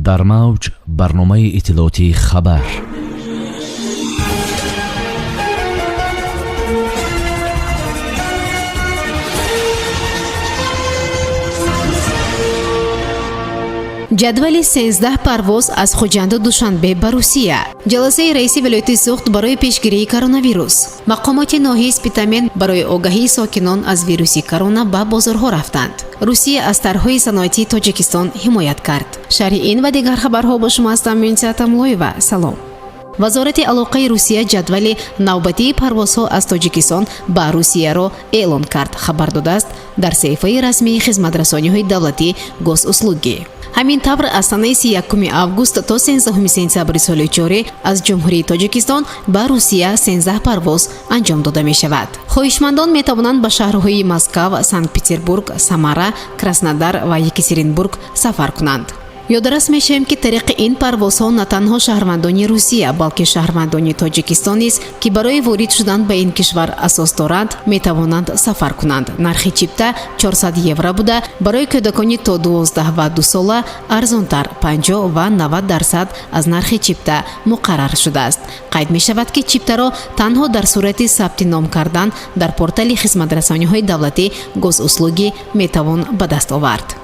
Дар мавҷ барномаи иттилоотии «Хабар». Ҷадвали 13 парвоз аз Хуҷанду Душанбе ба Русия. Ҷаласаи раиси вилояти Суғд барои пешгирии коронавирус. Мақомоти ноҳияи Спитамен барои огаҳии сокинон аз вируси корона ба бозорҳо рафтанд. Русия аз тарҳҳои саноатии Тоҷикистон ҳимоят кард. Шарҳи ин ва дигар хабарҳо бо шумо ҳастам Мунисия Тамлоева. Салом. Вазорати алоқаи Русия ҷадвали навбатии парвозҳо аз Тоҷикистон ба Русияро эълон кард, хабар додааст дар саҳифаи расмии хизматрасониҳои давлатӣ «Госуслуги». Ҳамин тавр, аз санаи 31 август то 13 сентябри соли ҷорӣ аз Ҷумҳурии Тоҷикистон ба Русия 13 парвоз анҷом дода мешавад. Хоҳишмандон метавонанд ба шаҳрҳои Москав, Санкт Петербург, Самара, Краснодар ва Екатеринбург сафар кунанд. Ёдрас мешавем, ки тариқи ин парвозҳо на танҳо шаҳрвандони Русия, балки шаҳрвандони Тоҷикистон низ, ки барои ворид шудан ба ин кишвар асос доранд, метавонанд сафар кунанд. Нархи чипта 400 евро буда, барои кӯдакони то 12 ва 2 сола арзонтар, 50 ва 90% аз нархи чипта муқаррар шудааст. Қайд мешавад, ки чиптаро танҳо дар сурати сабти ном кардан дар портали хизматрасониҳои давлатӣ «Госуслуги» метавон ба даст овард.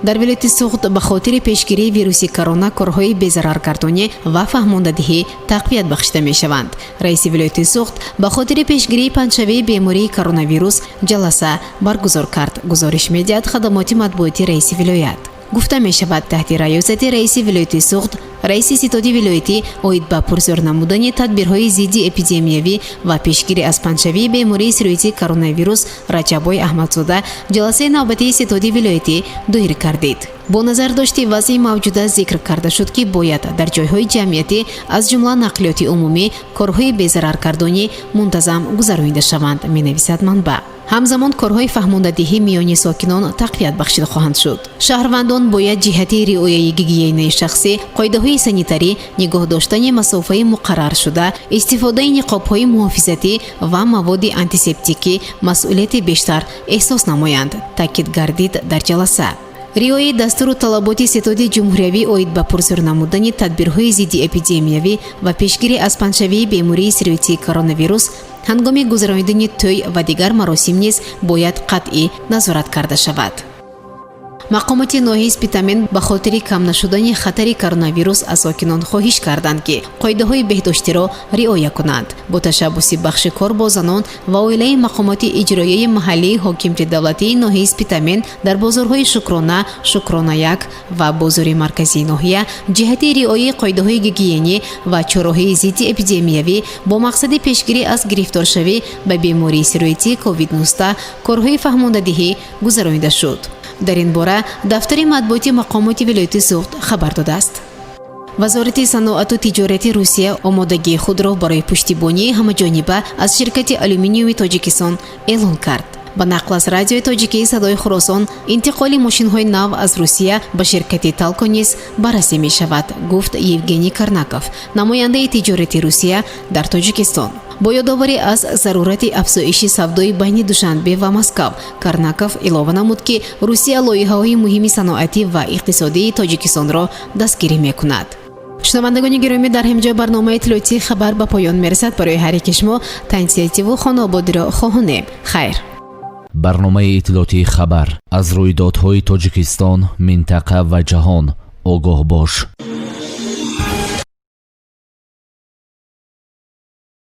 Дар вилояти Суғд ба хотири пешгирии вируси корона корҳои безараргардонӣ ва фаҳмондадиҳӣ тақвият бахшида мешаванд. Раиси вилояти Суғд ба хотири пешгирии паҳншавии бемории коронавирус ҷаласа баргузор кард, гузориш медиҳад хадамоти матбуоти раиси вилоят. Гуфта мешавад, таҳти раёсати раиси вилояти Суғд, раиси ситоди вилоятӣ оид ба пурзӯр намудани тадбирҳои зидди эпидемиявӣ ва пешгирӣ аз паҳншавии бемории сироятии коронавирус Раҷаббой Аҳмадзода ҷаласаи навбатии ситоди вилоятӣ доир кардид. Бо назардошти вазъи мавҷуда зикр карда шуд, ки бояд дар ҷойҳои ҷамъиятӣ, аз ҷумла нақлиёти умумӣ, корҳои безараргардонӣ мунтазам гузаронида шаванд, менависад манбаъ. Ҳамзамон корҳои фаҳмондадиҳӣ миёни сокинон тақвият бахшида хоҳанд шуд. Шаҳрвандон бояд ҷиҳати риояи гигиенаи шахсӣ, қоидаҳои санитарӣ, нигоҳ доштани масофаи муқарраршуда, истифодаи ниқобҳои муҳофизатӣ ва маводи антисептикӣ масъулияти бештар эҳсос намоянд, таъкид гардид дар ҷаласа. Риояи дастуру талаботи ситоди ҷумҳуриявӣ оид ба пурзӯр намудани тадбирҳои зидди эпидемиявӣ ва пешгирӣ аз паҳншавии бемории сироятии коронавирус ҳангоми гузаронидани тӯй ва дигар маросим низ бояд қатъӣ назорат карда шавад. Мақомоти ноҳияи Спитамен ба хотири кам нашудани хатари коронавирус аз сокинон хоҳиш карданд, ки қоидаҳои беҳдоштиро риоя кунанд. Бо ташаббуси бахши кор бо занон ва оилаи мақомоти иҷроияи маҳаллии ҳокимияти давлатии ноҳияи Спитамен дар бозорҳои Шукрона, Шукрона 1 ва бозори марказии ноҳия ҷиҳати риояи қоидаҳои гигиенӣ ва чораҳои зидди эпидемиявӣ бо мақсади пешгирӣ аз гирифторшавӣ ба бемории сироятии COVID-19 корҳои фаҳмондадиҳӣ гузаронида шуд. Дар ин бора дафтари матбуоти мақомоти вилояти Суғд хабар додааст. Вазорати саноату тиҷорати Русия омодагии худро барои пуштибонии ҳамаҷониба аз ширкати алюминиуми Тоҷикистон эълон кард. Ба нақл аз Радиои Тоҷикии Садои Хуросон, интиқоли мошинҳои нав аз Русия ба ширкати Талко низ баррасӣ мешавад, гуфт Евгений Карнаков, намояндаи тиҷорати Русия дар Тоҷикистон. Бо ёдоварӣ аз зарурати афзоиши савдои байни Душанбе ва Москав, Карнаков илова намуд, ки Русия лоиҳаҳои муҳими саноатӣ ва иқтисодии Тоҷикистонро дастгирӣ мекунад. Шунавандагони гиромӣ, дар ҳамин ҷо барномаи иттилоотии «Хабар» ба поён мерасад. Барои ҳар яки шумо тансиҳативу хонаободиро хоҳонем. Хайр. Барномаи иттилоотии «Хабар», аз рӯйдодҳои Тоҷикистон, минтақа ва ҷаҳон огоҳ бош.